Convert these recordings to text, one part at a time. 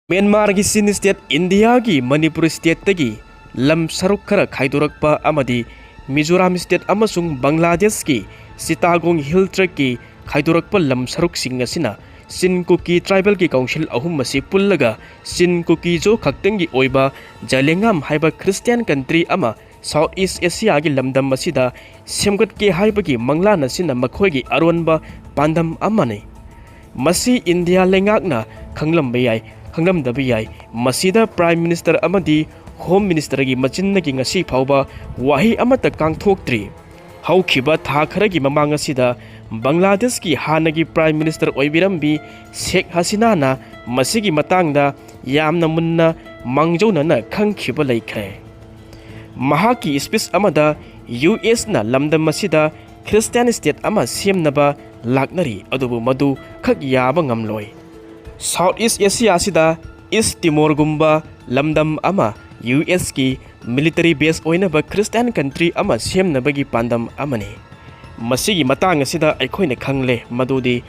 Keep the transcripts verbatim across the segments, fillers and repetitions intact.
ꯃ꯭ꯌꯥꯟꯃꯥꯔꯒꯤ ꯆꯤꯟ ꯁ꯭ꯇꯦꯠ, ꯏꯟꯗꯤꯌꯥꯒꯤ ꯃꯅꯤꯄꯨꯔ ꯁ꯭ꯇꯦꯠꯇꯒꯤ ꯂꯝ ꯁꯔꯨꯛ ꯈꯔ ꯈꯥꯏꯗꯣꯔꯛꯄ ꯑꯃꯗꯤ ꯃꯤꯖꯣꯔꯥꯝ ꯁ꯭ꯇꯦꯠ ꯑꯃꯁꯨꯡ ꯕꯪꯒ꯭ꯂꯥꯗꯦꯁꯀꯤ ꯆꯤꯇꯥꯒꯣꯡ ꯍꯤꯜ ꯇ꯭ꯔꯦꯛꯀꯤ ꯈꯥꯏꯗꯣꯔꯛꯄ ꯂꯝ ꯁꯔꯨꯛꯁꯤꯡ ꯑꯁꯤꯅ ꯆꯤꯟ ꯀꯨꯀꯤ ꯇ꯭ꯔꯥꯏꯕꯦꯜꯒꯤ ꯀꯥꯎꯟꯁꯤꯜ ꯑꯍꯨꯝ ꯑꯁꯤ ꯄꯨꯜꯂꯒ ꯆꯤꯟ ꯀꯨꯀꯤ ꯖꯣ ꯈꯛꯇꯪꯒꯤ ꯑꯣꯏꯕ ꯖꯂꯦꯉꯥꯝ ꯍꯥꯏꯕ ꯈ꯭ꯔꯤꯁꯇꯤꯌꯥꯟ ꯀꯟꯇ꯭ꯔꯤ ꯑꯃ ꯁꯥꯎꯠ ꯏꯁ ꯑꯦꯁꯤꯌꯥꯒꯤ ꯂꯝꯗꯝ ꯑꯁꯤꯗ ꯁꯦꯝꯒꯠꯀꯦ ꯍꯥꯏꯕꯒꯤ ꯃꯪꯂꯥꯟ ꯑꯁꯤꯅ ꯃꯈꯣꯏꯒꯤ ꯑꯔꯣꯟꯕ ꯄꯥꯟꯗꯝ ꯑꯃꯅꯤ꯫ ꯃꯁꯤ ꯏꯟꯗꯤꯌꯥ ꯂꯩꯉꯥꯛꯅ ꯈꯪꯂꯝꯕ ꯌꯥꯏ, ꯈꯪꯂꯝꯗꯕ ꯌꯥꯏ꯫ ꯃꯁꯤꯗ ꯄ꯭ꯔꯥꯏꯝ ꯃꯤꯅꯤꯁꯇꯔ ꯑꯃꯗꯤ ꯍꯣꯝ ꯃꯤꯅꯤꯁꯇꯔꯒꯤ ꯃꯆꯤꯟꯗꯒꯤ ꯉꯁꯤ ꯐꯥꯎꯕ ꯋꯥꯍꯩ ꯑꯃꯠꯇ ꯀꯥꯡꯊꯣꯛꯇ꯭ꯔꯤ꯫ ꯍꯧꯈꯤꯕ ꯊꯥ ꯈꯔꯒꯤ ꯃꯃꯥꯡ ꯑꯁꯤꯗ ꯕꯪꯒ꯭ꯂꯥꯗꯦꯁꯀꯤ ꯍꯥꯟꯅꯒꯤ ꯄ꯭ꯔꯥꯏꯝ ꯃꯤꯅꯤꯁꯇꯔ ꯑꯣꯏꯕꯤꯔꯝꯕꯤ ꯁꯦꯈ ꯍꯁꯤꯅꯥꯅ ꯃꯁꯤꯒꯤ ꯃꯇꯥꯡꯗ ꯌꯥꯝꯅ ꯃꯨꯟꯅ ꯃꯥꯡꯖꯧꯅꯅ ꯈꯪꯈꯤꯕ ꯂꯩꯈ꯭ꯔꯦ꯫ ꯃꯍꯥꯛꯀꯤ ꯁ꯭ꯄꯤꯆ ꯑꯃꯗ ꯌꯨ ꯑꯦꯁꯅ ꯂꯝꯗꯝ ꯑꯁꯤꯗ ꯈ꯭ꯔꯤꯁꯇꯤꯌꯥꯟ ꯁ꯭ꯇꯦꯠ ꯑꯃ ꯁꯦꯝꯅꯕ ꯂꯥꯛꯅꯔꯤ, ꯑꯗꯨꯕꯨ ꯃꯗꯨ ꯈꯛ ꯌꯥꯕ ꯉꯝꯂꯣꯏ꯫ ꯁꯥꯎꯠ ꯏꯁ ꯑꯦꯁꯤꯌꯥ ꯑꯁꯤꯗ ꯏꯁ ꯇꯤꯃꯣꯔꯒꯨꯝꯕ ꯂꯝꯗꯝ ꯑꯃ ꯌꯨ ꯑꯦꯁꯀꯤ ꯃꯤꯂꯤꯇꯔꯤ ꯕꯦꯁ ꯑꯣꯏꯅꯕ ꯈ꯭ꯔꯤꯁꯇꯤꯌꯥꯟ ꯀꯟꯇ꯭ꯔꯤ ꯑꯃ ꯁꯦꯝꯅꯕꯒꯤ ꯄꯥꯟꯗꯝ ꯑꯃꯅꯤ꯫ ꯃꯁꯤꯒꯤ ꯃꯇꯥꯡ ꯑꯁꯤꯗ ꯑꯩꯈꯣꯏꯅ ꯈꯪꯂꯦ ꯃꯗꯨꯗꯤ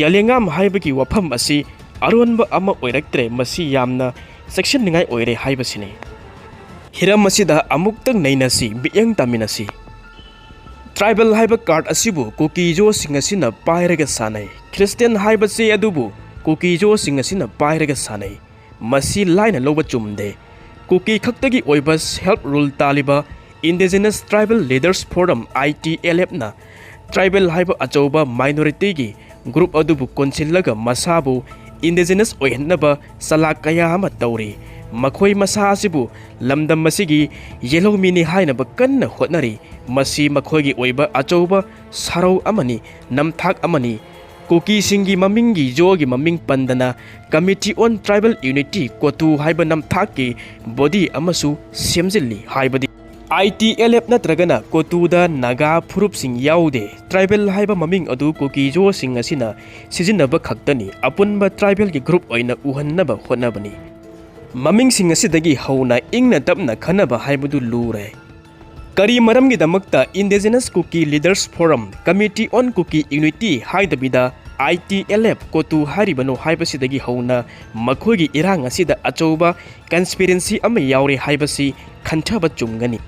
ꯌꯥꯂꯦꯉꯥꯝ ꯍꯥꯏꯕꯒꯤ ꯋꯥꯐꯝ ꯑꯁꯤ ꯑꯔꯣꯟꯕ ꯑꯃ ꯑꯣꯏꯔꯛꯇ꯭ꯔꯦ, ꯃꯁꯤ ꯌꯥꯝꯅ ꯆꯦꯛꯁꯤꯟꯅꯤꯡꯉꯥꯏ ꯑꯣꯏꯔꯦ ꯍꯥꯏꯕꯁꯤꯅꯤ꯫ ꯍꯤꯔꯝ ꯑꯁꯤꯗ ꯑꯃꯨꯛꯇꯪ ꯅꯩꯅꯁꯤ, ꯃꯤꯠꯌꯦꯡ ꯇꯥꯃꯤꯟꯅꯁꯤ꯫ ꯇ꯭ꯔꯥꯏꯕꯦꯜ ꯍꯥꯏꯕ ꯀꯥꯔꯗ ꯑꯁꯤꯕꯨ ꯀꯨꯀꯤ ꯖꯣꯁꯤꯡ ꯑꯁꯤꯅ ꯄꯥꯏꯔꯒ ꯁꯥꯟꯅꯩ꯫ ꯈ꯭ꯔꯤꯁꯇꯤꯌꯥꯟ ꯍꯥꯏꯕ ꯆꯦ ꯑꯗꯨꯕꯨ ꯀꯨꯀꯤ ꯖꯣꯁꯤꯡ ꯑꯁꯤꯅ ꯄꯥꯏꯔꯒ ꯁꯥꯟꯅꯩ꯫ ꯃꯁꯤ ꯂꯥꯏꯅ ꯂꯧꯕ ꯆꯨꯝꯗꯦ꯫ ꯀꯨꯀꯤ ꯈꯛꯇꯒꯤ ꯑꯣꯏꯕ ꯁꯦꯜꯐ ꯔꯨꯜ ꯇꯥꯜꯂꯤꯕ Indigenous Tribal Leaders Forum, I T L F ꯅ ꯇ꯭ꯔꯥꯏꯕꯦꯜ ꯍꯥꯏꯕ ꯑꯆꯧꯕ ꯃꯥꯏꯅꯣꯔꯤꯇꯤꯒꯤ ꯒ꯭ꯔꯨꯞ ꯑꯗꯨꯕꯨ ꯀꯣꯟꯁꯤꯜꯂꯒ ꯃꯁꯥꯕꯨ ꯏꯟꯗꯤꯖꯤꯅꯁ ꯑꯣꯏꯍꯟꯅꯕ ꯆꯂꯥꯛ ꯀꯌꯥ ꯑꯃ ꯇꯧꯔꯤ꯫ ꯃꯈꯣꯏ ꯃꯁꯥ ꯑꯁꯤꯕꯨ ꯂꯝꯗꯝ ꯑꯁꯤꯒꯤ ꯌꯦꯜꯍꯧꯃꯤꯅꯤ ꯍꯥꯏꯅꯕ ꯀꯟꯅ ꯍꯣꯠꯅꯔꯤ꯫ ꯃꯁꯤ ꯃꯈꯣꯏꯒꯤ ꯑꯣꯏꯕ ꯑꯆꯧꯕ ꯁꯥꯔꯧ ꯑꯃꯅꯤ, ꯅꯝꯊꯥꯛ ꯑꯃꯅꯤ꯫ ꯀꯨꯀꯤꯁꯤꯡꯒꯤ ꯃꯃꯤꯡꯒꯤ ꯖꯣꯒꯤ ꯃꯃꯤꯡ ꯄꯟꯗꯅ Committee on Tribal Unity, ꯀꯣꯇꯨ ꯍꯥꯏꯕ ꯅꯝꯊꯥꯛꯀꯤ ꯕꯣꯗꯤ ꯑꯃꯁꯨ ꯁꯦꯝꯖꯤꯜꯂꯤ ꯍꯥꯏꯕꯗꯤ꯫ I T L F ꯅꯠꯇ꯭ꯔꯒꯅ ꯀꯣꯇꯨꯗ ꯅꯥꯒꯥ ꯐꯨꯔꯨꯞꯁꯤꯡ ꯌꯥꯎꯗꯦ꯫ ꯇ꯭ꯔꯥꯏꯕꯦꯜ ꯍꯥꯏꯕ ꯃꯃꯤꯡ ꯑꯗꯨ ꯀꯨꯀꯤ ꯖꯣꯁꯤꯡ ꯑꯁꯤꯅ ꯁꯤꯖꯤꯟꯅꯕ ꯈꯛꯇꯅꯤ, ꯑꯄꯨꯟꯕ ꯇ꯭ꯔꯥꯏꯕꯦꯜꯒꯤ ꯒ꯭ꯔꯨꯞ ꯑꯣꯏꯅ ꯎꯍꯟꯅꯕ ꯍꯣꯠꯅꯕꯅꯤ꯫ ꯃꯃꯤꯡꯁꯤꯡ ꯑꯁꯤꯗꯒꯤ ꯍꯧꯅ ꯏꯪꯅ ꯇꯞꯅ ꯈꯟꯅꯕ ꯍꯥꯏꯕꯗꯨ ꯂꯨꯔꯦ꯫ ꯀꯔꯤ ꯃꯔꯝꯒꯤꯗꯃꯛꯇ Indigenous Kuki Leaders Forum, Committee on Kuki Unity ꯍꯥꯏꯗꯕꯤꯗ I T L F ꯀꯣꯇꯨ ꯍꯥꯏꯔꯤꯕꯅꯣ ꯍꯥꯏꯕꯁꯤꯗꯒꯤ ꯍꯧꯅ ꯃꯈꯣꯏꯒꯤ ꯏꯔꯥꯡ ꯑꯁꯤꯗ ꯑꯆꯧꯕ ꯀꯟꯁꯄꯤꯔꯦꯟꯁꯤ ꯑꯃ ꯌꯥꯎꯔꯦ ꯍꯥꯏꯕꯁꯤ ꯈꯟꯊꯕ ꯆꯨꯝꯒꯅꯤ꯫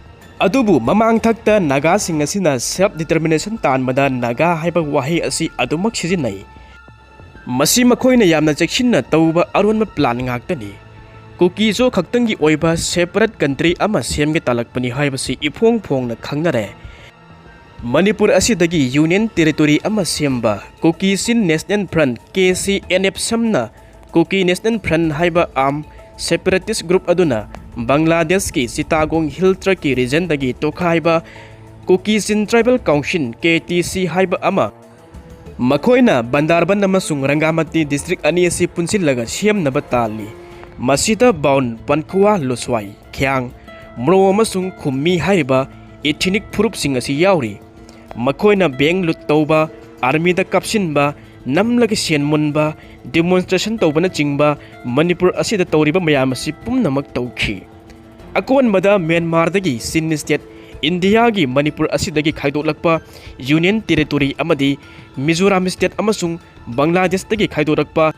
ꯑꯗꯨꯕꯨ ꯃꯃꯥꯡꯊꯛꯇ ꯅꯥꯒꯥꯁꯤꯡ ꯑꯁꯤꯅ ꯁꯦꯜꯐ ꯗꯤꯇꯔꯃꯤꯅꯦꯁꯟ ꯇꯥꯟꯕꯗ ꯅꯥꯒꯥ ꯍꯥꯏꯕ ꯋꯥꯍꯩ ꯑꯁꯤ ꯑꯗꯨꯃꯛ ꯁꯤꯖꯤꯟꯅꯩ꯫ ꯃꯁꯤ ꯃꯈꯣꯏꯅ ꯌꯥꯝꯅ ꯆꯦꯛꯁꯤꯟꯅ ꯇꯧꯕ ꯑꯔꯣꯟꯕ ꯄ꯭ꯂꯥꯟ ꯉꯥꯛꯇꯅꯤ꯫ ꯀꯨꯀꯤꯁꯨ ꯈꯛꯇꯪꯒꯤ ꯑꯣꯏꯕ ꯁꯦꯄꯔꯦꯠ ꯀꯟꯇ꯭ꯔꯤ ꯑꯃ ꯁꯦꯝꯒꯦ ꯇꯥꯜꯂꯛꯄꯅꯤ ꯍꯥꯏꯕꯁꯤ ꯏꯐꯣꯡ ꯐꯣꯡꯅ ꯈꯪꯅꯔꯦ꯫ ꯃꯅꯤꯄꯨꯔ ꯑꯁꯤꯗꯒꯤ ꯌꯨꯅꯤꯌꯟ ꯇꯦꯔꯤꯇꯣꯔꯤ ꯑꯃ ꯁꯦꯝꯕ ꯀꯨꯀꯤ ꯆꯤꯟ national front, K C and F, ꯁꯝꯅ ꯀꯨꯀꯤ ꯅꯦꯁꯅꯦꯜ ꯐ꯭ꯔꯟꯠ ꯍꯥꯏꯕ ꯑꯥꯔꯝ ꯁꯦꯄꯔꯦꯇꯤꯁ ꯒ꯭ꯔꯨꯞ ꯑꯗꯨꯅ ꯕꯪꯒ꯭ꯂꯥꯗꯦꯁꯀꯤ ꯆꯤꯇꯥꯒꯣꯡ ꯍꯤꯜ ꯇ꯭ꯔꯦꯛꯀꯤ ꯔꯤꯖꯟꯗꯒꯤ ꯇꯣꯈꯥꯏꯕ ꯀꯨꯀꯤ ꯆꯤꯟ ꯇ꯭ꯔꯥꯏꯕꯦꯜ ꯀꯥꯎꯟꯁꯤꯜ, ꯀꯦ ꯇꯤ ꯁꯤ, ꯍꯥꯏꯕ ꯑꯃ, ꯃꯈꯣꯏꯅ ꯕꯟꯗꯥꯔꯕꯟ ꯑꯃꯁꯨꯡ ꯔꯪꯒꯥꯃꯇꯤ ꯗꯤꯁꯇ꯭ꯔꯤꯛ ꯑꯅꯤ ꯑꯁꯤ ꯄꯨꯟꯁꯤꯜꯂꯒ ꯁꯦꯝꯅꯕ ꯇꯥꯜꯂꯤ꯫ ꯃꯁꯤꯗ ꯕꯥꯎꯟ, ꯄꯟꯈꯨꯋꯥ, ꯂꯨꯁ꯭ꯋꯥꯏ, ꯈ꯭ꯌꯥꯡ, ꯃ꯭ꯔꯣ ꯑꯃꯁꯨꯡ ꯈꯨꯝꯃꯤ ꯍꯥꯏꯔꯤꯕ ꯏꯊꯤꯅꯤꯛ ꯐꯨꯔꯨꯞꯁꯤꯡ ꯑꯁꯤ ꯌꯥꯎꯔꯤ꯫ ꯃꯈꯣꯏꯅ ꯕꯦꯡ ꯂꯨꯠ ꯇꯧꯕ, ꯑꯥꯔꯃꯤꯗ ꯀꯥꯞꯁꯤꯟꯕ, ꯅꯝꯂꯒ ꯁꯦꯟ ꯃꯨꯟꯕ, ꯗꯤꯃꯣꯟꯁꯇ꯭ꯔꯦꯁꯟ ꯇꯧꯕꯅꯆꯤꯡꯕ ꯃꯅꯤꯄꯨꯔ ꯑꯁꯤꯗ ꯇꯧꯔꯤꯕ ꯃꯌꯥꯝ ꯑꯁꯤ ꯄꯨꯝꯅꯃꯛ ꯇꯧꯈꯤ꯫ ꯑꯀꯣꯟꯕꯗ ꯃ꯭ꯌꯥꯟꯃꯥꯔꯗꯒꯤ ꯆꯤꯟ ꯁ꯭ꯇꯦꯠ ꯏꯟꯗꯤꯌꯥꯒꯤ ꯃꯅꯤꯄꯨꯔ ꯑꯁꯤꯗꯒꯤ ꯈꯥꯏꯗꯣꯛꯂꯛꯄ ꯌꯨꯅꯤꯌꯟ ꯇꯦꯔꯤꯇꯣꯔꯤ ꯑꯃꯗꯤ ꯃꯤꯖꯣꯔꯥꯝ ꯁ꯭ꯇꯦꯠ ꯑꯃꯁꯨꯡ ꯕꯪꯒ꯭ꯂꯥꯗꯦꯁꯇꯒꯤ ꯈꯥꯏꯗꯣꯔꯛꯄ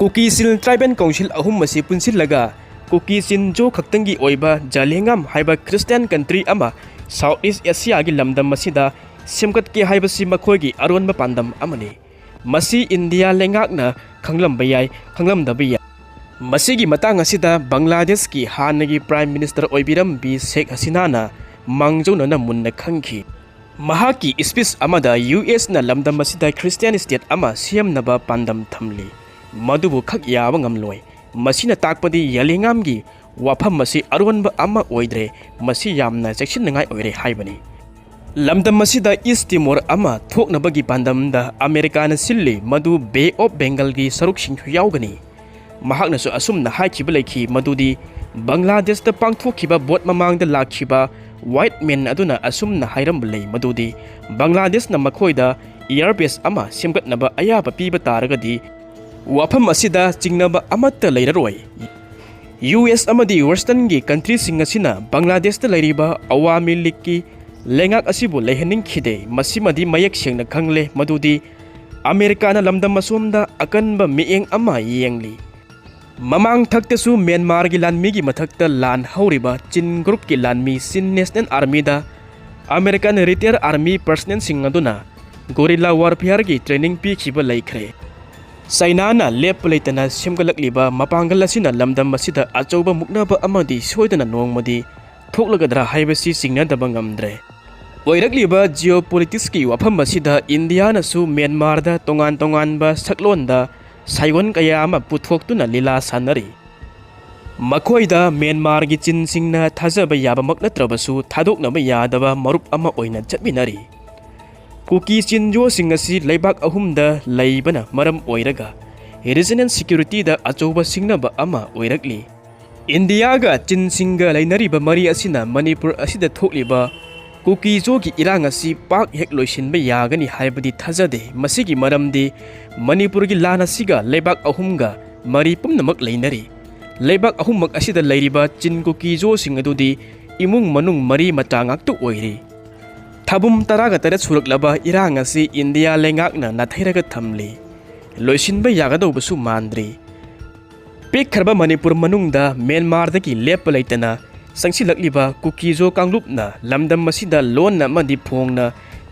ꯀꯨꯀꯤ ꯆꯤꯜ ꯇ꯭ꯔꯥꯏꯕꯦꯜ ꯀꯥꯎꯟꯁꯤꯜ ꯑꯍꯨꯝ ꯑꯁꯤ ꯄꯨꯟꯁꯤꯜꯂꯒ ꯀꯨꯀꯤ ꯆꯤꯟꯖꯣ ꯈꯛꯇꯪꯒꯤ ꯑꯣꯏꯕ ꯖꯂꯦꯉꯥꯝ ꯍꯥꯏꯕ ꯈ꯭ꯔꯤꯁꯇꯤꯌꯥꯟ ꯀꯟꯇ꯭ꯔꯤ ꯑꯃ ꯁꯥꯎꯠ ꯏꯁ ꯑꯦꯁꯤꯌꯥꯒꯤ ꯂꯝꯗꯝ ꯑꯁꯤꯗ ꯁꯦꯝꯒꯠꯀꯦ ꯍꯥꯏꯕꯁꯤ ꯃꯈꯣꯏꯒꯤ ꯑꯔꯣꯟꯕ ꯄꯥꯟꯗꯝ ꯑꯃꯅꯤ꯫ ꯃꯁꯤ ꯏꯟꯗꯤꯌꯥ ꯂꯩꯉꯥꯛꯅ ꯈꯪꯂꯝꯕ ꯌꯥꯏ, ꯈꯪꯂꯝꯗꯕ ꯌꯥꯏ꯫ ꯃꯁꯤꯒꯤ ꯃꯇꯥꯡ ꯑꯁꯤꯗ ꯕꯪꯒ꯭ꯂꯥꯗꯦꯁꯀꯤ ꯍꯥꯟꯅꯒꯤ ꯄ꯭ꯔꯥꯏꯝ ꯃꯤꯅꯤꯁꯇꯔ ꯑꯣꯏꯕꯤꯔꯝꯕꯤ ꯁꯦꯈ ꯍꯁꯤꯅꯥꯅ ꯃꯥꯡꯖꯧꯅꯅ ꯃꯨꯟꯅ ꯈꯪꯈꯤ꯫ ꯃꯍꯥꯛꯀꯤ ꯁ꯭ꯄꯤꯆ ꯑꯃꯗ ꯌꯨ ꯑꯦꯁꯅ ꯂꯝꯗꯝ ꯑꯁꯤꯗ ꯈ꯭ꯔꯤꯁꯇꯤꯌꯥꯟ ꯁ꯭ꯇꯦꯠ ꯑꯃ ꯁꯦꯝꯅꯕ ꯄꯥꯟꯗꯝ ꯊꯝꯂꯤ꯫ ꯃꯗꯨꯕꯨ ꯈꯛ ꯌꯥꯕ ꯉꯝꯂꯣꯏ꯫ ꯃꯁꯤꯅ ꯇꯥꯛꯄꯗꯤ ꯌꯦꯂꯤꯉꯥꯝꯒꯤ ꯋꯥꯐꯝ ꯑꯁꯤ ꯑꯔꯣꯟꯕ ꯑꯃ ꯑꯣꯏꯗ꯭ꯔꯦ, ꯃꯁꯤ ꯌꯥꯝꯅ ꯆꯦꯛꯁꯤꯟꯅꯤꯡꯉꯥꯏ ꯑꯣꯏꯔꯦ ꯍꯥꯏꯕꯅꯤ꯫ ꯂꯝꯗꯝ ꯑꯁꯤꯗ ꯏꯁ ꯇꯤꯃꯣꯔ ꯑꯃ ꯊꯣꯛꯅꯕꯒꯤ ꯄꯥꯟꯗꯝꯗ ꯑꯃꯦꯔꯤꯀꯥꯅ ꯁꯤꯜꯂꯤ, ꯃꯗꯨ ꯕꯦ ꯑꯣꯐ ꯕꯦꯡꯒꯜꯒꯤ ꯁꯔꯨꯛꯁꯤꯡꯁꯨ ꯌꯥꯎꯒꯅꯤ꯫ ꯃꯍꯥꯛꯅꯁꯨ ꯑꯁꯨꯝꯅ ꯍꯥꯏꯈꯤꯕ ꯂꯩꯈꯤ, ꯃꯗꯨꯗꯤ ꯕꯪꯒ꯭ꯂꯥꯗꯦꯁꯇ ꯄꯥꯡꯊꯣꯛꯈꯤꯕ ꯚꯣꯠ ꯃꯃꯥꯡꯗ ꯂꯥꯛꯈꯤꯕ ꯋꯥꯏꯠ ꯃꯦꯟ ꯑꯗꯨꯅ ꯑꯁꯨꯝꯅ ꯍꯥꯏꯔꯝꯕ ꯂꯩ, ꯃꯗꯨꯗꯤ ꯕꯪꯒ꯭ꯂꯥꯗꯦꯁꯅ ꯃꯈꯣꯏꯗ ꯏꯌꯥꯔ ꯕꯦꯁ ꯑꯃ ꯁꯦꯝꯒꯠꯅꯕ ꯑꯌꯥꯕ ꯄꯤꯕ ꯇꯥꯔꯒꯗꯤ ꯋꯥꯐꯝ ꯑꯁꯤꯗ ꯆꯤꯡꯅꯕ ꯑꯃꯠꯇ ꯂꯩꯔꯔꯣꯏ꯫ ꯌꯨ ꯑꯦꯁ ꯑꯃꯗꯤ ꯋꯦꯁꯇꯔꯟꯒꯤ ꯀꯟꯇ꯭ꯔꯤꯁꯤꯡ ꯑꯁꯤꯅ ꯕꯪꯒ꯭ꯂꯥꯗꯦꯁꯇ ꯂꯩꯔꯤꯕ ꯑꯋꯥꯃꯤ ꯂꯤꯒꯀꯤ ꯂꯩꯉꯥꯛ ꯑꯁꯤꯕꯨ ꯂꯩꯍꯟꯅꯤꯡꯈꯤꯗꯦ꯫ ꯃꯁꯤꯃꯗꯤ ꯃꯌꯦꯛ ꯁꯦꯡꯅ ꯈꯪꯂꯦ, ꯃꯗꯨꯗꯤ ꯑꯃꯦꯔꯤꯀꯥꯅ ꯂꯝꯗꯝ ꯑꯁꯣꯝꯗ ꯑꯀꯟꯕ ꯃꯤꯠꯌꯦꯡ ꯑꯃ ꯌꯦꯡꯂꯤ꯫ ꯃꯃꯥꯡ ꯊꯛꯇꯁꯨ ꯃ꯭ꯌꯥꯟꯃꯥꯔꯒꯤ ꯂꯥꯟꯃꯤꯒꯤ ꯃꯊꯛꯇ ꯂꯥꯟ ꯍꯧꯔꯤꯕ ꯆꯤꯟ ꯒ꯭ꯔꯨꯞꯀꯤ ꯂꯥꯟꯃꯤ ꯆꯤꯟ ꯅꯦꯁꯅꯦꯜ ꯑꯥꯔꯃꯤꯗ ꯑꯃꯦꯔꯤꯀꯥꯟ ꯔꯤꯇꯥꯌꯔ ꯑꯥꯔꯃꯤ ꯄꯔꯁꯅꯦꯜꯁꯤꯡ ꯑꯗꯨꯅ ꯒꯣꯔꯤꯂꯥ ꯋꯥꯔꯐꯤꯌꯥꯔꯒꯤ ꯇ꯭ꯔꯦꯅꯤꯡ ꯄꯤꯈꯤꯕ ꯂꯩꯈ꯭ꯔꯦ꯫ ꯆꯥꯏꯅꯥꯅ ꯂꯦꯞꯄ ꯂꯩꯇꯅ ꯁꯦꯝꯒꯠꯂꯛꯂꯤꯕ ꯃꯄꯥꯡꯒꯜ ꯑꯁꯤꯅ ꯂꯝꯗꯝ ꯑꯁꯤꯗ ꯑꯆꯧꯕ ꯃꯨꯛꯅꯕ ꯑꯃꯗꯤ ꯁꯣꯏꯗꯅ ꯅꯣꯡꯃꯗꯤ ꯊꯣꯛꯂꯒꯗ꯭ꯔꯥ ꯍꯥꯏꯕꯁꯤ ꯆꯤꯡꯅꯗꯕ ꯉꯝꯗ꯭ꯔꯦ꯫ ꯑꯣꯏꯔꯛꯂꯤꯕ ꯖꯤꯑꯣꯄꯣꯂꯤꯇꯤꯛꯁꯀꯤ ꯋꯥꯐꯝ ꯑꯁꯤꯗ ꯏꯟꯗꯤꯌꯥꯅꯁꯨ ꯃ꯭ꯌꯥꯟꯃꯥꯔꯗ ꯇꯣꯉꯥꯟ ꯇꯣꯉꯥꯟꯕ ꯁꯛꯂꯣꯟꯗ ꯁꯥꯏꯑꯣꯟ ꯀꯌꯥ ꯑꯃ ꯄꯨꯊꯣꯛꯇꯨꯅ ꯂꯤꯂꯥ ꯁꯥꯟꯅꯔꯤ꯫ ꯃꯈꯣꯏꯗ ꯃ꯭ꯌꯥꯟꯃꯥꯔꯒꯤ ꯆꯤꯟꯁꯤꯡꯅ ꯊꯥꯖꯕ ꯌꯥꯕꯃꯛ ꯅꯠꯇ꯭ꯔꯕꯁꯨ ꯊꯥꯗꯣꯛꯅꯕ ꯌꯥꯗꯕ ꯃꯔꯨꯞ ꯑꯃ ꯑꯣꯏꯅ ꯆꯠꯃꯤꯟꯅꯔꯤ꯫ ꯀꯨꯀꯤ ꯆꯤꯟꯖꯣꯁꯤꯡ ꯑꯁꯤ ꯂꯩꯕꯥꯛ ꯑꯍꯨꯝꯗ ꯂꯩꯕꯅ ꯃꯔꯝ ꯑꯣꯏꯔꯒ ꯔꯤꯖꯅꯦꯜ ꯁꯦꯀ꯭ꯌꯨꯔꯤꯇꯤꯗ ꯑꯆꯧꯕ ꯁꯤꯡꯅꯕ ꯑꯃ ꯑꯣꯏꯔꯛꯂꯤ꯫ ꯏꯟꯗꯤꯌꯥꯒ ꯆꯤꯟꯁꯤꯡꯒ ꯂꯩꯅꯔꯤꯕ ꯃꯔꯤ ꯑꯁꯤꯅ ꯃꯅꯤꯄꯨꯔ ꯑꯁꯤꯗ ꯊꯣꯛꯂꯤꯕ ꯀꯨꯀꯤꯖꯣꯒꯤ ꯏꯔꯥꯡ ꯑꯁꯤ ꯄꯥꯛ ꯍꯦꯛ ꯂꯣꯏꯁꯤꯟꯕ ꯌꯥꯒꯅꯤ ꯍꯥꯏꯕꯗꯤ ꯊꯥꯖꯗꯦ꯫ ꯃꯁꯤꯒꯤ ꯃꯔꯝꯗꯤ ꯃꯅꯤꯄꯨꯔꯒꯤ ꯂꯥꯟ ꯑꯁꯤꯒ ꯂꯩꯕꯥꯛ ꯑꯍꯨꯝꯒ ꯃꯔꯤ ꯄꯨꯝꯅꯃꯛ ꯂꯩꯅꯔꯤ꯫ ꯂꯩꯕꯥꯛ ꯑꯍꯨꯝꯃꯛ ꯑꯁꯤꯗ ꯂꯩꯔꯤꯕ ꯆꯤꯟ ꯀꯨꯀꯤꯖꯣꯁꯤꯡ ꯑꯗꯨꯗꯤ ꯏꯃꯨꯡ ꯃꯅꯨꯡ ꯃꯔꯤ ꯃꯇꯥ ꯉꯥꯛꯇ ꯑꯣꯏꯔꯤ꯫ ꯊꯥꯕꯨꯝ ꯇꯔꯥꯒ ꯇꯔꯦꯠ ꯁꯨꯔꯛꯂꯕ ꯏꯔꯥꯡ ꯑꯁꯤ ꯏꯟꯗꯤꯌꯥ ꯂꯩꯉꯥꯛꯅ ꯅꯥꯊꯩꯔꯒ ꯊꯝꯂꯤ꯫ ꯂꯣꯏꯁꯤꯟꯕ ꯌꯥꯒꯗꯧꯕꯁꯨ ꯃꯥꯟꯗ꯭ꯔꯤ꯫ ꯄꯤꯛꯈ꯭ꯔꯕ ꯃꯅꯤꯄꯨꯔ ꯃꯅꯨꯡꯗ ꯃ꯭ꯌꯥꯟꯃꯥꯔꯗꯒꯤ ꯂꯦꯞꯄ ꯂꯩꯇꯅ ꯆꯪꯁꯤꯜꯂꯛꯂꯤꯕ ꯀꯨꯀꯤꯖꯣ ꯀꯥꯡꯂꯨꯞꯅ ꯂꯝꯗꯝ ꯑꯁꯤꯗ ꯂꯣꯟꯅ ꯑꯃꯗꯤ ꯐꯣꯡꯅ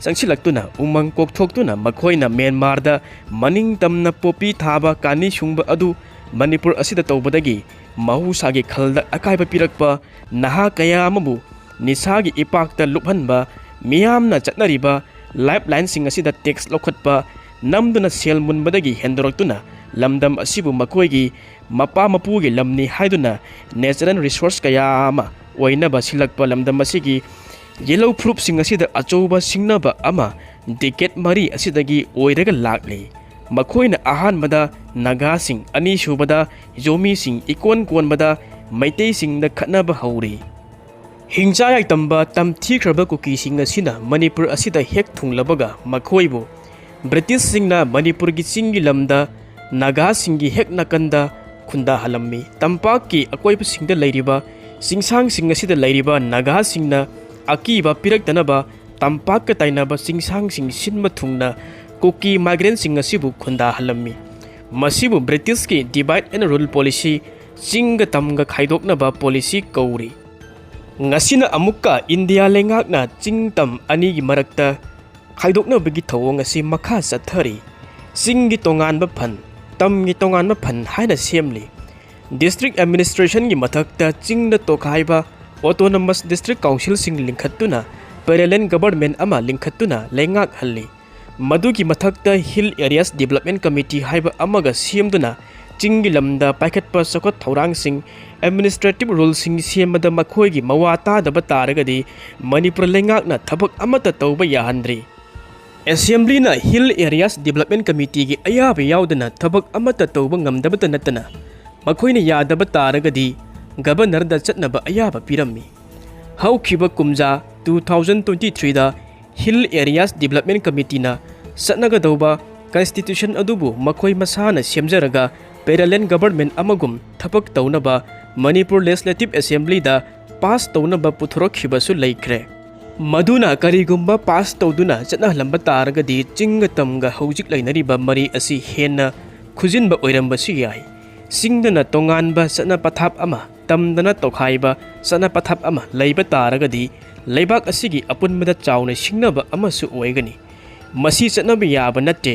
ꯆꯪꯁꯤꯜꯂꯛꯇꯨꯅ ꯎꯃꯪ ꯀꯣꯛꯊꯣꯛꯇꯨꯅ ꯃꯈꯣꯏꯅ ꯃ꯭ꯌꯥꯟꯃꯥꯔꯗ ꯃꯅꯤꯡ ꯇꯝꯅ ꯄꯣꯄꯤ ꯊꯥꯕ ꯀꯥꯅꯤ ꯁꯨꯡꯕ ꯑꯗꯨ ꯃꯅꯤꯄꯨꯔ ꯑꯁꯤꯗ ꯇꯧꯕꯗꯒꯤ ꯃꯍꯧꯁꯥꯒꯤ ꯈꯜꯗ ꯑꯀꯥꯏꯕ ꯄꯤꯔꯛꯄ ꯅꯍꯥ ꯀꯌꯥ ꯑꯃꯕꯨ ꯅꯤꯁꯥꯒꯤ ꯏꯄꯥꯛꯇ ꯂꯨꯞꯍꯟꯕ, ꯃꯤꯌꯥꯝꯅ ꯆꯠꯅꯔꯤꯕ ꯂꯥꯏꯐ ꯂꯥꯏꯟꯁꯤꯡ ꯑꯁꯤꯗ ꯇꯦꯛꯁ ꯂꯧꯈꯠꯄ, ꯅꯝꯗꯨꯅ ꯁꯦꯜ ꯃꯨꯟꯕꯗꯒꯤ ꯍꯦꯟꯗꯣꯔꯛꯇꯨꯅ ꯂꯝꯗꯝ ꯑꯁꯤꯕꯨ ꯃꯈꯣꯏꯒꯤ ꯃꯄꯥ ꯃꯄꯨꯒꯤ ꯂꯝꯅꯤ ꯍꯥꯏꯗꯨꯅ ꯅꯦꯆꯔꯦꯜ ꯔꯤꯁꯣꯔꯁ ꯀꯌꯥ ꯑꯃ ꯑꯣꯏꯅꯕ ꯁꯤꯜꯂꯛꯄ ꯂꯝꯗꯝ ꯑꯁꯤꯒꯤ ꯌꯦꯜꯍꯧ ꯐꯨꯔꯨꯞꯁꯤꯡ ꯑꯁꯤꯗ ꯑꯆꯧꯕ ꯁꯤꯡꯅꯕ ꯑꯃ ꯗꯤꯀꯦꯠ ꯃꯔꯤ ꯑꯁꯤꯗꯒꯤ ꯑꯣꯏꯔꯒ ꯂꯥꯛꯂꯤ꯫ ꯃꯈꯣꯏꯅ ꯑꯍꯥꯟꯕꯗ ꯅꯥꯒꯥꯁꯤꯡ, ꯑꯅꯤꯁꯨꯕꯗ ꯖꯣꯃꯤꯁꯤꯡ, ꯏꯀꯣꯟ ꯀꯣꯟꯕꯗ ꯃꯩꯇꯩꯁꯤꯡꯗ ꯈꯠꯅꯕ ꯍꯧꯔꯤ꯫ ꯍꯤꯡꯆꯥ ꯌꯥꯏꯇꯝꯕ ꯇꯝꯊꯤꯈ꯭ꯔꯕ ꯀꯨꯀꯤꯁꯤꯡ ꯑꯁꯤꯅ ꯃꯅꯤꯄꯨꯔ ꯑꯁꯤꯗ ꯍꯦꯛ ꯊꯨꯡꯂꯕꯒ ꯃꯈꯣꯏꯕꯨ ꯕ꯭ꯔꯤꯇꯤꯁꯁꯤꯡꯅ ꯃꯅꯤꯄꯨꯔꯒꯤ ꯆꯤꯡꯒꯤ ꯂꯝꯗ ꯅꯥꯒꯥꯁꯤꯡꯒꯤ ꯍꯦꯛ ꯅꯥꯀꯟꯗ ꯈꯨꯟꯗꯥꯍꯜꯂꯝꯃꯤ꯫ ꯇꯝꯄꯥꯛꯀꯤ ꯑꯀꯣꯏꯕꯁꯤꯡꯗ ꯂꯩꯔꯤꯕ ꯆꯤꯡꯁꯥꯡꯁꯤꯡ ꯑꯁꯤꯗ ꯂꯩꯔꯤꯕ ꯅꯥꯒꯥꯁꯤꯡꯅ ꯑꯀꯤꯕ ꯄꯤꯔꯛꯇꯅꯕ ꯇꯝꯄꯥꯛꯀ ꯇꯥꯏꯅꯕ ꯆꯤꯡꯁꯥꯡꯁꯤꯡ ꯁꯤꯟꯕ ꯊꯨꯡꯅ ꯀꯨꯀꯤ migrantꯁꯤꯡ ꯑꯁꯤꯕꯨ ꯈꯨꯟꯗꯥꯍꯜꯂꯝꯃꯤ꯫ ꯃꯁꯤꯕꯨ Britishꯀꯤ divide and rule policy, ꯆꯤꯡꯒ ꯇꯝꯒ ꯈꯥꯏꯗꯣꯛꯅꯕ policy ꯀꯧꯔꯤ꯫ ꯉꯁꯤꯅ ꯑꯃꯨꯛꯀ ꯏꯟꯗꯤꯌꯥ ꯂꯩꯉꯥꯛꯅ ꯆꯤꯡ ꯇꯝ ꯑꯅꯤꯒꯤ ꯃꯔꯛꯇ ꯈꯥꯏꯗꯣꯛꯅꯕꯒꯤ ꯊꯧꯑꯣꯡ ꯑꯁꯤ ꯃꯈꯥ ꯆꯠꯊꯔꯤ꯫ ꯆꯤꯡꯒꯤ ꯇꯣꯉꯥꯟꯕ ꯐꯟ, ꯇꯝꯒꯤ ꯇꯣꯉꯥꯟꯕ ꯐꯟ ꯍꯥꯏꯅ ꯁꯦꯝꯂꯤ꯫ District administrationꯒꯤ ꯃꯊꯛꯇ ꯆꯤꯡꯗ ꯇꯣꯈꯥꯏꯕ autonomous district councilꯁꯤꯡ ꯂꯤꯡꯈꯠꯇꯨꯅ parallel government ꯑꯃ ꯂꯤꯡꯈꯠꯇꯨꯅ ꯂꯩꯉꯥꯛꯍꯜꯂꯤ꯫ ꯃꯗꯨꯒꯤ ꯃꯊꯛꯇ Hill Areas Development Committee ꯍꯥꯏꯕ ꯑꯃꯒ ꯁꯦꯝꯗꯨꯅ ꯆꯤꯡꯒꯤ ꯂꯝꯗ ꯄꯥꯏꯈꯠꯄ ꯆꯥꯎꯈꯠ ꯊꯧꯔꯥꯡꯁꯤꯡ, administrative ruleꯁꯤꯡ ꯁꯦꯝꯕꯗ ꯃꯈꯣꯏꯒꯤ ꯃꯋꯥ ꯇꯥꯗꯕ ꯇꯥꯔꯒꯗꯤ ꯃꯅꯤꯄꯨꯔ ꯂꯩꯉꯥꯛꯅ ꯊꯕꯛ ꯑꯃꯠꯇ ꯇꯧꯕ ꯌꯥꯍꯟꯗ꯭ꯔꯤ꯫ Assemblyꯅ Hill Areas Development Committeeꯒꯤ ꯑꯌꯥꯕ ꯌꯥꯎꯗꯅ ꯊꯕꯛ ꯑꯃꯠꯇ ꯇꯧꯕ ꯉꯝꯗꯕꯇ ꯅꯠꯇꯅ ꯃꯈꯣꯏꯅ ꯌꯥꯗꯕ ꯇꯥꯔꯒꯗꯤ Governorꯗ ꯆꯠꯅꯕ ꯑꯌꯥꯕ ꯄꯤꯔꯝꯃꯤ꯫ ꯍꯧꯈꯤꯕ ꯀꯨꯝꯖꯥ two thousand twenty threeꯗ Hill Areas Development Committeeꯅ ꯆꯠꯅꯒꯗꯧꯕ constitution ꯑꯗꯨꯕꯨ ꯃꯈꯣꯏ ꯃꯁꯥꯅ ꯁꯦꯝꯖꯔꯒ parallel government ꯑꯃꯒꯨꯝ ꯊꯕꯛ ꯇꯧꯅꯕ ꯃꯅꯤꯄꯨꯔ Legislative Assemblyꯗ pass ꯇꯧꯅꯕ ꯄꯨꯊꯣꯔꯛꯈꯤꯕꯁꯨ ꯂꯩꯈ꯭ꯔꯦ꯫ ꯃꯗꯨꯅ ꯀꯔꯤꯒꯨꯝꯕ pass ꯇꯧꯗꯨꯅ ꯆꯠꯅꯍꯜꯂꯝꯕ ꯇꯥꯔꯒꯗꯤ ꯆꯤꯡꯒ ꯇꯝꯒ ꯍꯧꯖꯤꯛ ꯂꯩꯅꯔꯤꯕ ꯃꯔꯤ ꯑꯁꯤ ꯍꯦꯟꯅ ꯈꯨꯖꯤꯟꯕ ꯑꯣꯏꯔꯝꯕꯁꯨ ꯌꯥꯏ꯫ ꯆꯤꯡꯗꯅ ꯇꯣꯉꯥꯟꯕ ꯆꯠꯅ ꯄꯊꯥꯞ ꯑꯃ, ꯇꯝꯗꯅ ꯇꯣꯈꯥꯏꯕ ꯆꯠꯅ ꯄꯊꯥꯞ ꯑꯃ ꯂꯩꯕ ꯇꯥꯔꯒꯗꯤ ꯂꯩꯕꯥꯛ ꯑꯁꯤꯒꯤ ꯑꯄꯨꯟꯕꯗ ꯆꯥꯎꯅ ꯁꯤꯡꯅꯕ ꯑꯃꯁꯨ ꯑꯣꯏꯒꯅꯤ꯫ ꯃꯁꯤ ꯆꯠꯅꯕ ꯌꯥꯕ ꯅꯠꯇꯦ꯫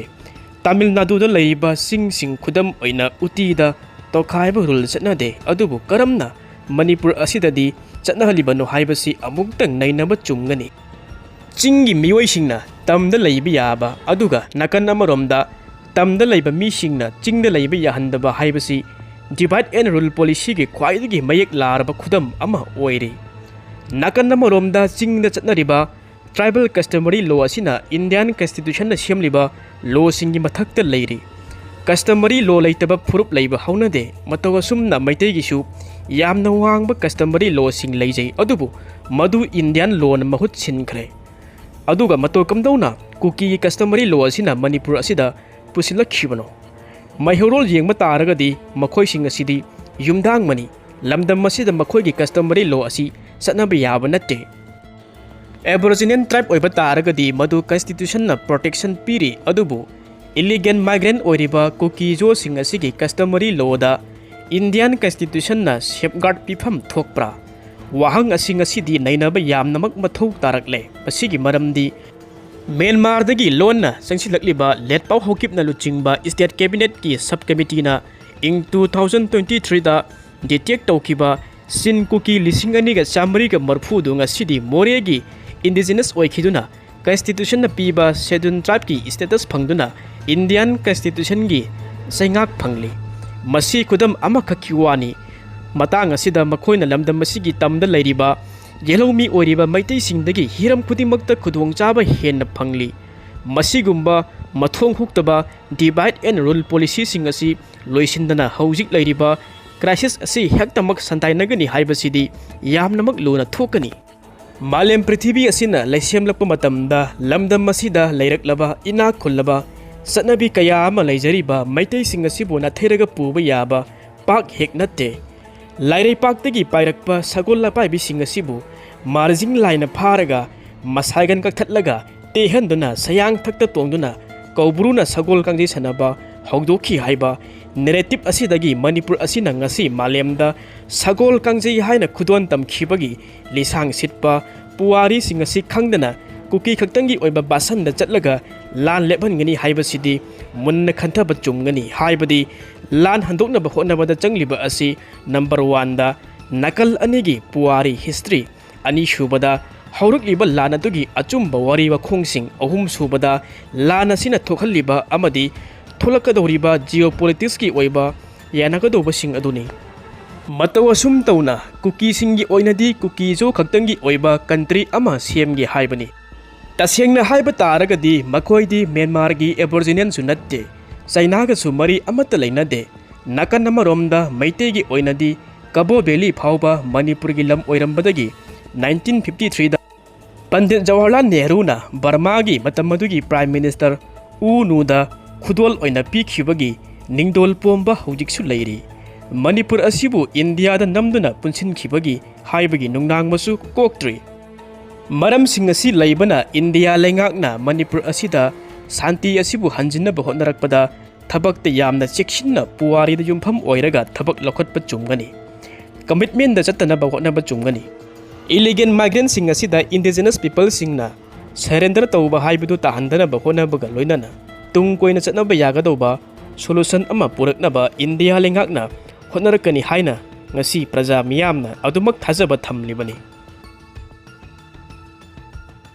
ꯇꯥꯃꯤꯜ ꯅꯥꯗꯨꯗ ꯂꯩꯔꯤꯕ ꯆꯤꯡꯁꯤꯡ, ꯈꯨꯗꯝ ꯑꯣꯏꯅ ꯎꯇꯤꯗ ꯇꯣꯈꯥꯏꯕ rule ꯆꯠꯅꯗꯦ, ꯑꯗꯨꯕꯨ ꯀꯔꯝꯅ ꯃꯅꯤꯄꯨꯔ ꯑꯁꯤꯗꯗꯤ ꯆꯠꯅꯍꯜꯂꯤꯕꯅꯣ ꯍꯥꯏꯕꯁꯤ ꯑꯃꯨꯛꯇꯪ ꯅꯩꯅꯕ ꯆꯨꯝꯒꯅꯤ꯫ ꯆꯤꯡꯒꯤ ꯃꯤꯑꯣꯏꯁꯤꯡꯅ ꯇꯝꯗ ꯂꯩꯕ ꯌꯥꯕ, ꯑꯗꯨꯒ ꯅꯥꯀꯟ ꯑꯃꯔꯣꯝꯗ ꯇꯝꯗ ꯂꯩꯕ ꯃꯤꯁꯤꯡꯅ ꯆꯤꯡꯗ ꯂꯩꯕ ꯌꯥꯍꯟꯗꯕ ꯍꯥꯏꯕꯁꯤ divide and rule policyꯒꯤ ꯈ꯭ꯋꯥꯏꯗꯒꯤ ꯃꯌꯦꯛ ꯂꯥꯔꯕ ꯈꯨꯗꯝ ꯑꯃ ꯑꯣꯏꯔꯤ꯫ ꯅꯥꯀꯟ ꯑꯃꯔꯣꯝꯗ ꯆꯤꯡꯗ ꯆꯠꯅꯔꯤꯕ tribal customary law ꯑꯁꯤꯅ Indian constitutionꯅ ꯁꯦꯝꯂꯤꯕ lawꯁꯤꯡꯒꯤ ꯃꯊꯛꯇ ꯂꯩꯔꯤ꯫ Customary law ꯂꯩꯇꯕ ꯐꯨꯔꯨꯞ ꯂꯩꯕ ꯍꯧꯅꯗꯦ꯫ ꯃꯇꯧ ꯑꯁꯨꯝꯅ ꯃꯩꯇꯩꯒꯤꯁꯨ ꯌꯥꯝꯅ ꯋꯥꯡꯕ customary lawꯁꯤꯡ ꯂꯩꯖꯩ, ꯑꯗꯨꯕꯨ ꯃꯗꯨ Indian lawꯅ ꯃꯍꯨꯠ ꯁꯤꯟꯈ꯭ꯔꯦ꯫ ꯑꯗꯨꯒ ꯃꯇꯧ ꯀꯝꯗꯧꯅ ꯀꯨꯀꯤꯒꯤ customary law ꯑꯁꯤꯅ ꯃꯅꯤꯄꯨꯔ ꯑꯁꯤꯗ ꯄꯨꯁꯤꯜꯂꯛꯈꯤꯕꯅꯣ? ꯃꯩꯍꯧꯔꯣꯜ ꯌꯦꯡꯕ ꯇꯥꯔꯒꯗꯤ ꯃꯈꯣꯏꯁꯤꯡ ꯑꯁꯤꯗꯤ ꯌꯨꯝꯗꯥꯡꯃꯅꯤ꯫ ꯂꯝꯗꯝ ꯑꯁꯤꯗ ꯃꯈꯣꯏꯒꯤ customary law ꯑꯁꯤ ꯆꯠꯅꯕ ꯌꯥꯕ ꯅꯠꯇꯦ꯫ ꯑꯦꯕꯣꯔꯤꯖꯤꯅꯦꯜ ꯇ꯭ꯔꯥꯏꯕ ꯑꯣꯏꯕ ꯇꯥꯔꯒꯗꯤ ꯃꯗꯨ ꯀꯟꯁꯇꯤꯇ꯭ꯌꯨꯁꯟꯅ ꯄ꯭ꯔꯣꯇꯦꯛꯁꯟ ꯄꯤꯔꯤ, ꯑꯗꯨꯕꯨ ꯏꯂꯤꯒꯦꯜ ꯃꯥꯏꯒ꯭ꯔꯦꯟ ꯑꯣꯏꯔꯤꯕ ꯀꯨꯀꯤꯖꯣꯁꯤꯡ ꯑꯁꯤꯒꯤ ꯀꯁꯇꯃꯔꯤ ꯂꯣꯗ ꯏꯟꯗꯤꯌꯥꯟ ꯀꯟꯁꯇꯤꯇ꯭ꯌꯨꯁꯟꯅ ꯁꯦꯐꯒꯥꯔꯗ ꯄꯤꯐꯝ ꯊꯣꯛꯄ꯭ꯔꯥ? ꯋꯥꯍꯪ ꯑꯁꯤ ꯉꯁꯤꯗꯤ ꯅꯩꯅꯕ ꯌꯥꯝꯅꯃꯛ ꯃꯊꯧ ꯇꯥꯔꯛꯂꯦ꯫ ꯃꯁꯤꯒꯤ ꯃꯔꯝꯗꯤ ꯃ꯭ꯌꯥꯟꯃꯥꯔꯗꯒꯤ ꯂꯣꯟꯅ ꯆꯪꯁꯤꯜꯂꯛꯂꯤꯕ ꯂꯦꯠꯄꯥꯎ ꯍꯧꯀꯤꯞꯅ ꯂꯨꯆꯤꯡꯕ ꯁ꯭ꯇꯦꯠ ꯀꯦꯕꯤꯅꯦꯠꯀꯤ ꯁꯕ ꯀꯃꯤꯇꯤꯅ ꯏꯪ ꯇꯨ ꯊꯥꯎꯖꯟ ꯇ꯭ꯋꯦꯟꯇꯤ ꯊ꯭ꯔꯤꯗ ꯗꯤꯇꯦꯛ ꯇꯧꯈꯤꯕ ꯆꯤꯟ ꯀꯨꯀꯤ ꯂꯤꯁꯤꯡ ꯑꯅꯤꯒ ꯆꯥꯃꯔꯤꯒ ꯃꯔꯤꯐꯨꯗꯨ ꯉꯁꯤꯗꯤ ꯃꯣꯔꯦꯒꯤ ꯏꯟꯗꯤꯖꯤꯅꯁ ꯑꯣꯏꯈꯤꯗꯨꯅ ꯀꯟꯁꯇꯤꯇ꯭ꯌꯨꯁꯟꯅ ꯄꯤꯕ ꯁꯦꯗ꯭ꯌꯨꯜ ꯇ꯭ꯔꯥꯏꯕꯀꯤ ꯁ꯭ꯇꯦꯇꯁ ꯐꯪꯗꯨꯅ ꯏꯟꯗꯤꯌꯥꯟ ꯀꯟꯁꯇꯤꯇ꯭ꯌꯨꯁꯟꯒꯤ ꯆꯩꯉꯥꯛ ꯐꯪꯂꯤ꯫ ꯃꯁꯤ ꯈꯨꯗꯝ ꯑꯃꯈꯛꯀꯤ ꯋꯥꯅꯤ꯫ ꯃꯇꯥꯡ ꯑꯁꯤꯗ ꯃꯈꯣꯏꯅ ꯂꯝꯗꯝ ꯑꯁꯤꯒꯤ ꯇꯝꯗ ꯂꯩꯔꯤꯕ ꯌꯦꯜꯍꯧꯃꯤ ꯑꯣꯏꯔꯤꯕ ꯃꯩꯇꯩꯁꯤꯡꯗꯒꯤ ꯍꯤꯔꯝ ꯈꯨꯗꯤꯡꯃꯛꯇ ꯈꯨꯗꯣꯡꯆꯥꯕ ꯍꯦꯟꯅ ꯐꯪꯂꯤ꯫ ꯃꯁꯤꯒꯨꯝꯕ ꯃꯊꯣꯡ ꯍꯨꯛꯇꯕ divide and rule policyꯁꯤꯡ ꯑꯁꯤ ꯂꯣꯏꯁꯤꯟꯗꯅ ꯍꯧꯖꯤꯛ ꯂꯩꯔꯤꯕ ꯀ꯭ꯔꯥꯏꯁꯤꯁ ꯑꯁꯤ ꯍꯦꯛꯇꯃꯛ ꯁꯟꯗꯥꯏꯅꯒꯅꯤ ꯍꯥꯏꯕꯁꯤꯗꯤ ꯌꯥꯝꯅꯃꯛ ꯂꯨꯅ ꯊꯣꯛꯀꯅꯤ꯫ ꯃꯥꯂꯦꯝ ꯄ꯭ꯔꯤꯊꯤꯕꯤ ꯑꯁꯤꯅ ꯂꯩꯁꯦꯝꯂꯛꯄ ꯃꯇꯝꯗ ꯂꯝꯗꯝ ꯑꯁꯤꯗ ꯂꯩꯔꯛꯂꯕ ꯏꯅꯥꯛ ꯈꯨꯜꯂꯕ ꯆꯠꯅꯕꯤ ꯀꯌꯥ ꯑꯃ ꯂꯩꯖꯔꯤꯕ ꯃꯩꯇꯩꯁꯤꯡ ꯑꯁꯤꯕꯨ ꯅꯥꯊꯩꯔꯒ ꯄꯨꯕ ꯌꯥꯕ ꯄꯥꯛ ꯍꯦꯛ ꯅꯠꯇꯦ꯫ ꯂꯥꯏꯔꯩꯄꯥꯛꯇꯒꯤ ꯄꯥꯏꯔꯛꯄ ꯁꯒꯣꯜ ꯂꯄꯥꯏꯕꯤꯁꯤꯡ ꯑꯁꯤꯕꯨ ꯃꯥꯔꯖꯤꯡ ꯂꯥꯏꯅ ꯐꯥꯔꯒ ꯃꯁꯥꯏꯒꯟ ꯀꯛꯊꯠꯂꯒ ꯇꯦꯛꯍꯟꯗꯨꯅ ꯁꯌꯥꯡꯊꯛꯇ ꯇꯣꯡꯗꯨꯅ ꯀꯧꯕ꯭ꯔꯨꯅ ꯁꯒꯣꯜ ꯀꯥꯡꯖꯩ ꯁꯥꯟꯅꯕ ꯍꯧꯗꯣꯛꯈꯤ ꯍꯥꯏꯕ ꯅꯦꯔꯦꯇꯤꯞ ꯑꯁꯤꯗꯒꯤ ꯃꯅꯤꯄꯨꯔ ꯑꯁꯤꯅ ꯉꯁꯤ ꯃꯥꯂꯦꯝꯗ ꯁꯒꯣꯜ ꯀꯥꯡꯖꯩ ꯍꯥꯏꯅ ꯈꯨꯗꯣꯟ ꯇꯝꯈꯤꯕꯒꯤ ꯂꯤꯁꯥꯡ ꯁꯤꯠꯄ ꯄꯨꯋꯥꯔꯤꯁꯤꯡ ꯑꯁꯤ ꯈꯪꯗꯅ ꯀꯨꯀꯤ ꯈꯛꯇꯪꯒꯤ ꯑꯣꯏꯕ ꯕꯥꯁꯟꯗ ꯆꯠꯂꯒ ꯂꯥꯟ ꯂꯦꯞꯍꯟꯒꯅꯤ ꯍꯥꯏꯕꯁꯤꯗꯤ ꯃꯨꯟꯅ ꯈꯟꯊꯕ ꯆꯨꯝꯒꯅꯤ꯫ ꯍꯥꯏꯕꯗꯤ ꯂꯥꯟ ꯍꯟꯗꯣꯛꯅꯕ ꯍꯣꯠꯅꯕꯗ ꯆꯪꯂꯤꯕ ꯑꯁꯤ ꯅꯝꯕꯔ ꯋꯥꯟꯗ ꯅꯥꯀꯜ ꯑꯅꯤꯒꯤ ꯄꯨꯋꯥꯔꯤ ꯍꯤꯁꯇ꯭ꯔꯤ, ꯑꯅꯤꯁꯨꯕꯗ ꯍꯧꯔꯛꯂꯤꯕ ꯂꯥꯟ ꯑꯗꯨꯒꯤ ꯑꯆꯨꯝꯕ ꯋꯥꯔꯤ ꯋꯥꯈꯣꯡꯁꯤꯡ, ꯑꯍꯨꯝꯁꯨꯕꯗ ꯂꯥꯟ ꯑꯁꯤꯅ ꯊꯣꯛꯍꯜꯂꯤꯕ ꯑꯃꯗꯤ ꯊꯣꯛꯂꯛꯀꯗꯧꯔꯤꯕ ꯖꯤꯑꯣꯄꯣꯂꯤꯇꯤꯛꯁꯀꯤ ꯑꯣꯏꯕ ꯌꯥꯅꯒꯗꯧꯕꯁꯤꯡ ꯑꯗꯨꯅꯤ꯫ ꯃꯇꯧ ꯑꯁꯨꯝ ꯇꯧꯅ ꯀꯨꯀꯤꯁꯤꯡꯒꯤ ꯑꯣꯏꯅꯗꯤ ꯀꯨꯀꯤꯖꯣ ꯈꯛꯇꯪꯒꯤ ꯑꯣꯏꯕ ꯀꯟꯇ꯭ꯔꯤ ꯑꯃ ꯁꯦꯝꯒꯦ ꯍꯥꯏꯕꯅꯤ꯫ ꯇꯁꯦꯡꯅ ꯍꯥꯏꯕ ꯇꯥꯔꯒꯗꯤ ꯃꯈꯣꯏꯗꯤ ꯃ꯭ꯌꯥꯟꯃꯥꯔꯒꯤ ꯑꯦꯕꯣꯔꯤꯖꯤꯅꯦꯜꯁꯨ ꯅꯠꯇꯦ, ꯆꯩꯅꯥꯒꯁꯨ ꯃꯔꯤ ꯑꯃꯠꯇ ꯂꯩꯅꯗꯦ꯫ ꯅꯥꯀꯟ ꯑꯃꯔꯣꯝꯗ ꯃꯩꯇꯩꯒꯤ ꯑꯣꯏꯅꯗꯤ ꯀꯕꯣ ꯚꯦꯂꯤ ꯐꯥꯎꯕ ꯃꯅꯤꯄꯨꯔꯒꯤ ꯂꯝ ꯑꯣꯏꯔꯝꯕꯗꯒꯤ ꯅꯥꯏꯟꯇꯤꯟ ꯐꯤꯐꯇꯤ ꯊ꯭ꯔꯤꯗ ꯄꯟꯗꯤꯠ ꯖꯋꯥꯍꯔꯂꯥꯜ ꯅꯦꯍꯔꯨꯅ ꯕꯔꯃꯥꯒꯤ ꯃꯇꯝ ꯑꯗꯨꯒꯤ ꯄ꯭ꯔꯥꯏꯝ ꯃꯤꯅꯤꯁꯇꯔ ꯎ ꯅꯨꯗ ꯈꯨꯗꯣꯜ ꯑꯣꯏꯅ ꯄꯤꯈꯤꯕꯒꯤ ꯅꯤꯡꯗꯣꯜ ꯄꯣꯝꯕ ꯍꯧꯖꯤꯛꯁꯨ ꯂꯩꯔꯤ꯫ ꯃꯅꯤꯄꯨꯔ ꯑꯁꯤꯕꯨ ꯏꯟꯗꯤꯌꯥꯗ ꯅꯝꯗꯨꯅ ꯄꯨꯟꯁꯤꯟꯈꯤꯕꯒꯤ ꯍꯥꯏꯕꯒꯤ ꯅꯨꯡꯅꯥꯡꯕꯁꯨ ꯀꯣꯛꯇ꯭ꯔꯤ꯫ ꯃꯔꯝꯁꯤꯡ ꯑꯁꯤ ꯂꯩꯕꯅ ꯏꯟꯗꯤꯌꯥ ꯂꯩꯉꯥꯛꯅ ꯃꯅꯤꯄꯨꯔ ꯑꯁꯤꯗ ꯁꯥꯟꯇꯤ ꯑꯁꯤꯕꯨ ꯍꯟꯖꯤꯟꯅꯕ ꯍꯣꯠꯅꯔꯛꯄꯗ ꯊꯕꯛꯇ ꯌꯥꯝꯅ ꯆꯦꯛꯁꯤꯟꯅ ꯄꯨꯋꯥꯔꯤꯗ ꯌꯨꯝꯐꯝ ꯑꯣꯏꯔꯒ ꯊꯕꯛ ꯂꯧꯈꯠꯄ ꯆꯨꯝꯒꯅꯤ꯫ ꯀꯃꯤꯠꯃꯦꯟꯗ ꯆꯠꯇꯅꯕ ꯍꯣꯠꯅꯕ ꯆꯨꯝꯒꯅꯤ꯫ ꯏꯂꯤꯒꯦꯜ ꯃꯥꯏꯒ꯭ꯔꯦꯟꯁꯤꯡ ꯑꯁꯤꯗ ꯏꯟꯗꯤꯖꯤꯅꯁ ꯄꯤꯄꯜꯁꯤꯡꯅ ꯁꯔꯦꯟꯗꯔ ꯇꯧꯕ ꯍꯥꯏꯕꯗꯨ ꯇꯥꯍꯟꯗꯅꯕ ꯍꯣꯠꯅꯕꯒ ꯂꯣꯏꯅꯅ ꯇꯨꯡ ꯀꯣꯏꯅ ꯆꯠꯅꯕ ꯌꯥꯒꯗꯧꯕ ꯁꯣꯂꯨꯁꯟ ꯑꯃ ꯄꯨꯔꯛꯅꯕ ꯏꯟꯗꯤꯌꯥ ꯂꯩꯉꯥꯛꯅ ꯍꯣꯠꯅꯔꯛꯀꯅꯤ ꯍꯥꯏꯅ ꯉꯁꯤ ꯄ꯭ꯔꯖꯥ ꯃꯤꯌꯥꯝꯅ ꯑꯗꯨꯃꯛ ꯊꯥꯖꯕ ꯊꯝꯂꯤꯕꯅꯤ꯫